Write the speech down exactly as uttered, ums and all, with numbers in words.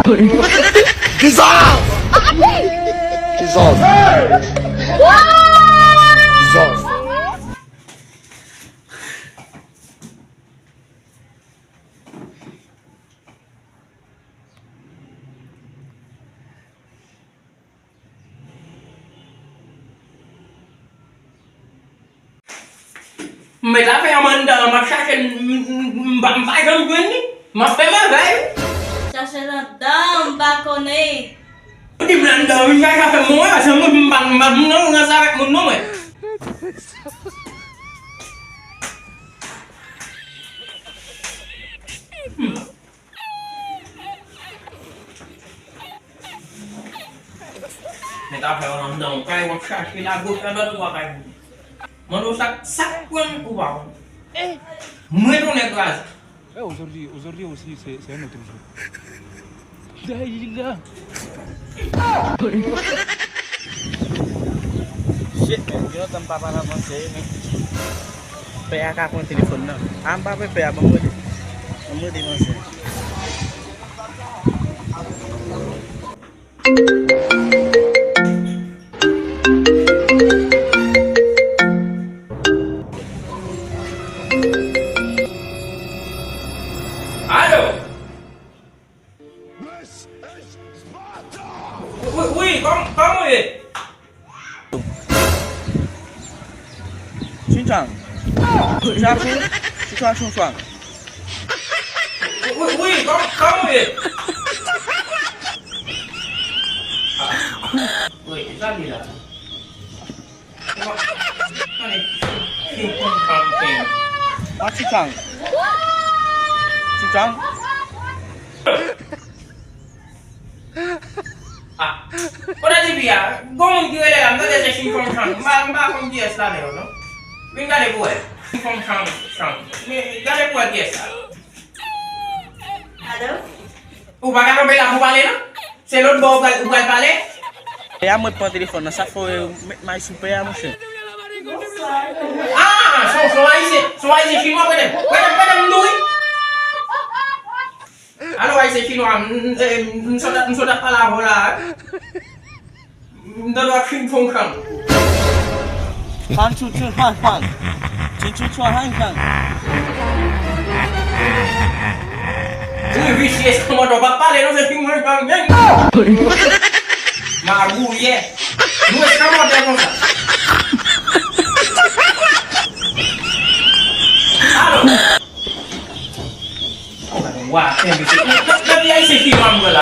Jesus! Jesus! Jesus! M met afè an anndan an, m ap chache l, m, m, m, m pa, m pa janm jwenn li. M ap fè mèvèy wi. Chache l anndan, m pa konnen. Ou di m l anndan, m chache afè m, mwen, paske mwen, m pa, m pa, m nan ranse avèk moun non, mwen. Met afè w anndan yon kay, w ap chache l agoch, adwat, ou pa kay jwenn. Mande w sa, sa k pran ou pa konn. Mwen tounen kraze. Eh, aujourd'hui, aujourd'hui aussi, c'est, c'est un autre jour. Daïla. Shit, man, gen lontan m pa pale ak ansyen, men pè a ka pran telefòn nan. A, m pa pè pè a, ban m rele. Ban m rele ansyen. Alo? Wi, wi, kòm-, kòman w ye? Xinjiang. Xinjiang. Xinjiang, Xinjiang. Wi, wi, kòm-, kòman w ye? Ah. Wi, sa li la. Wa-, tande, Xinjiang. Wa Xinjiang. Xinjiang. Ah. Kote tifi a? Gon moun ki rele la, m tande se Xinjiang. M pa, m pa konn kiyès la menm non. Vin gade pou wè. Xinjiang, Xinjiang. Men gade pou wè kiyès la. Alo? Ou pa ka kanpe la pou pale non? Se lòt bò ou pral, ou pral pale? E a mwen pran telefòn nan, sa fè w met may sou pè a, monchè. Ah, se, se yon ayisyen, se yon ayisyen chinwa, prete m, prete m, prete m, m di w wi. Alo, ayisyen chinwa, m, m, m, m sot, m sot ap pale avè w la, wi. M tande w ap fin fon chan. Fan chu chun fan fan. Chu chu chun han fan. Wi, visye, se kòmandè w p ap pale non, se fin mwen gang gang. Magouyè. Nou eskamòdè konsa. Alo. Wa, tande, se, nan, nan, nan, nan, se ki mwen la.